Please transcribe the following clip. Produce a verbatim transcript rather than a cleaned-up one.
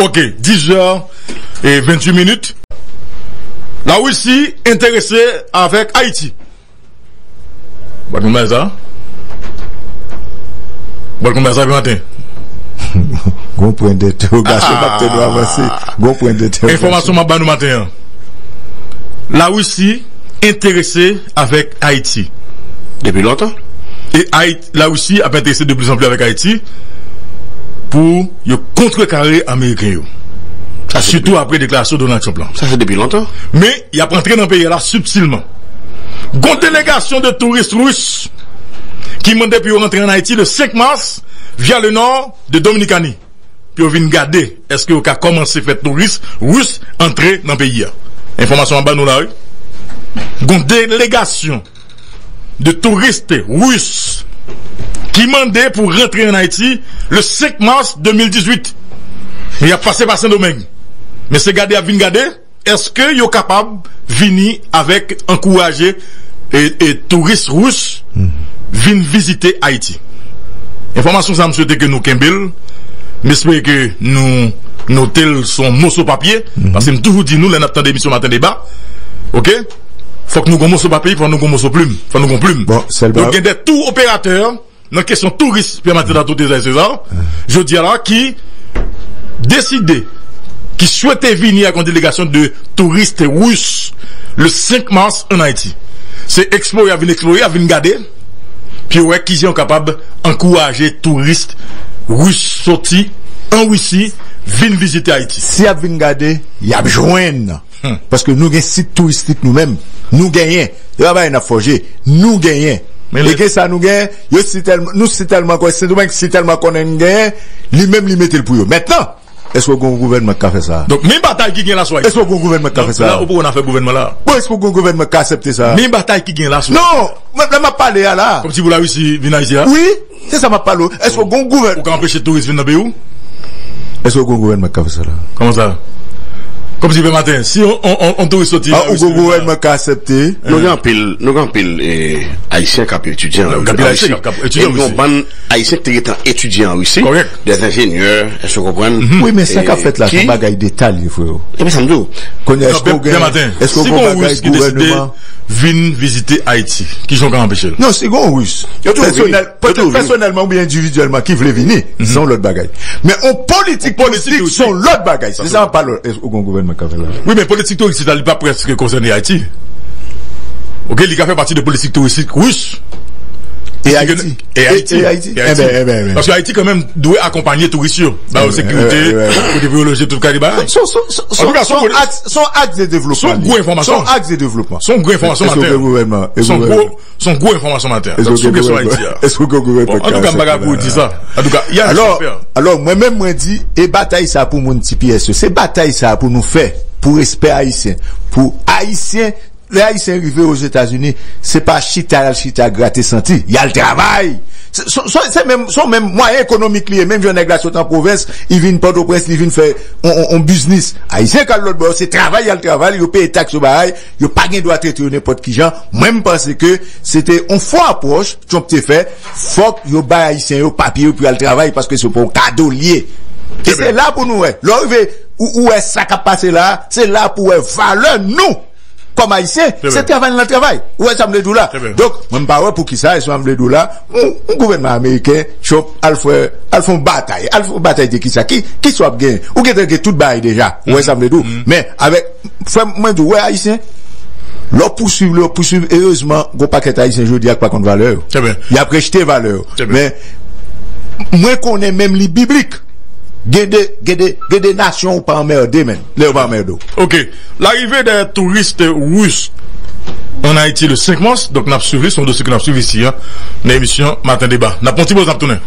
Ok, dix heures et vingt-huit minutes. La Russie intéressée avec Haïti. Bon, nou sa. Bon, nou sa pou maten. Gon pwen dentèwogasyon, ah, m ap tande w avanse. Gon pwen dentèwogasyon. Enfòmasyon m ap ba nou maten an. La Russie intéressée avec Haïti. Depi lontan. E Ayiti, la Russie ap enterese de plus en plus avèk Ayiti pou yo kontrekare Ameriken yo. Sa se sitou depi apre deklarasyon Donald Trump lan. Sa se depi lontan. Men, y ap rantre nan peyi a la sibtilman. Gon delegasyon de touris ris ki mande pou yo rantre an Ayiti le cinq mars via le nord de Dominikani. Pou yo vin gade èske yo ka kòmanse fè touris ris antre nan peyi a. Enfòmasyon an ba nou la, wi. Gon delegasyon de touris ris ki mande pou rantre an Ayiti le cinq mars deux mille dix-huit. Men y ap pase pa Sendomeng. Men se gade y ap vin gade. Èske yo kapab vini avèk ankouraje e, e touris ris vin vizite Ayiti? Enfòmasyon sa, m swete ke nou kenbe l. M espere ke nou note l sou yon moso papye. Paske m toujou di nou, lè n ap tande emisyon Maten Deba, oke? Fòk nou gon moso papye, fòk nou gon moso plim, fòk nou gon plim. Bon, sèl... Donk, gen de tou operatè nan kesyon touris, pèmèt la tout Trezor César, jodi a la, ki deside, ki swete vini ak yon delegasyon de touris ris le cinq mars an Ayiti. Se eksplore, y ap vin eksplore, y ap vin gade, pou yo wè kijan yo kapab ankouraje touris ris soti an Risi vin vizite Ayiti. Si y ap vin gade, y ap jwenn. Paske nou gen sit touristik nou menm. Nou genyen. E pa bagay n ap fòje. Nou genyen. E gen sa nou genyen, yo si tèlman, nou si tèlman konnen, Sendomeng si tèlman konnen n genyen, li menm li mete l pou yo. Mentnan, èske w gen yon gouvènman k ka fè sa? Donk, men batay ki gen la sou Ayiti. Èske w gen yon gouvènman k ka fè sa? La, ou poko nan afè gouvènman la. Bon, èske w gen yon gouvènman k ka aksepte sa? Men batay ki gen la sou... Non, men lè m ap pale a la. Kòmsi pou la Risi vin Ayiti a? Wi. Se sa m ap pale w. Èske w gen yon gouvèn... Ou ka anpeche touris vin nan peyi w? Èske w gen yon gouvènman k ka fè sa la? Kòman sa? Kòmsi pè maten, si on, on, on, on touris soti... Ah, ou gen yon gouvènman k ka aksepte? Nou gen anpil, nou gen anpil, eh, Ayisyen k ap etidye an Risi. Gen anpil Ayisyen k ap etidye an Risi. E gen yon bann Ayisyen ki te gentan etidye an Risi. Kòrèk. Dè enjenyè, èske w konprann? Wi, men sa k ap fèt la, se yon bagay deta l ye, freo. E men sa m di w. Kounye a, èske w gen, èske w gen yon bagay gouvènman? Vin vizite Ayiti. Kijan w ka anpeche l? Non, si gon ris. Yo toujou vini. Pèsonèlman oubyen endividyèlman ki vle vini, se yon lòt bagay. Men yon politik touristik, se yon lòt bagay. Se sa m ap pale w. Èske w gen yon gouvènman k ka fè la? Wi, men politik touristik la, li pa prèske konsène Ayiti. Oke, li ka fè pati de politik touristik ris. E Ayiti? E Ayiti. E Ayiti. Paske Ayiti kanmenm dwe akonpanye touris yo. Ba yo sekirite, kote pou yo loje, tout kalite bagay. Antouka, se yon aks de devlopman. Se yon gwo enfòmasyon. Se yon aks de devlopman. Se yon gwo enfòmasyon maten. Se yon gwo, se yon gwo enfòmasyon maten. Donk, sou kesyon Ayiti a. Èske w gen gouvènman k ka fè sa? Bon, antouka, m pa ka pou di sa. Antouka, y a... Alò, alò, mwen menm, mwen di, e batay sa pou moun T P S yo. Se batay sa pou nou fè, pou respè ayisyen, pou ayisyen, lè ayisyen rive Ozetazini, se pa chita y al chita grate santi, y al travay. Se, se, se, se menm, se menm mwayen ekonomik li ye, menm jan nèg la sot an pwovens, li vin Pòtoprens, li vin fè on, on, on biznis. Ayisyen k al lòt bò, se travay y al travay, yo peye taks, yo bagay, yo pa gen dwa trete yo nenpòt ki jan. Mwen, m panse ke se te on fo apwòch Trump te fè, fòk yo bay ayisyen yo papye yo pou y al travay, paske se pa yon kado l ye. E se la pou nou wè. Lè w rive, ou, ou wè sa k ap pase la, se la pou w wè valè nou kòm ayisyen, se travay n al travay. Ou wè sa m vle di w la? Donk, mwen m pa wè poukisa, e sa m vle di w la, yon, yon gouvènman ameriken, Trump, al fè, al fè yon batay. Al fè yon batay de kisa? Ki, kisa w ap genyen? Ou gentan gen tout bagay deja. Ou wè sa m vle di w? Men, avèk, frè m, mwen di w, ou wè ayisyen, lè w pouswiv, lè w pouswiv, erezman, gon pakèt ayisyen jodi a k pa konn valè yo. Y ap rejte valè yo. Men, mwen konnen menm li biblik. Gen de, gen de, gen de nasyon ou pa anmède, men, lè yo pa anmède w. Ok. Larive dè touris ris an Ayiti le cinq mars, donk n ap swiv li, se yon dosye ke n ap swiv isi a, nan emisyon Maten Deba. N ap pran yon ti poz, n ap tounen.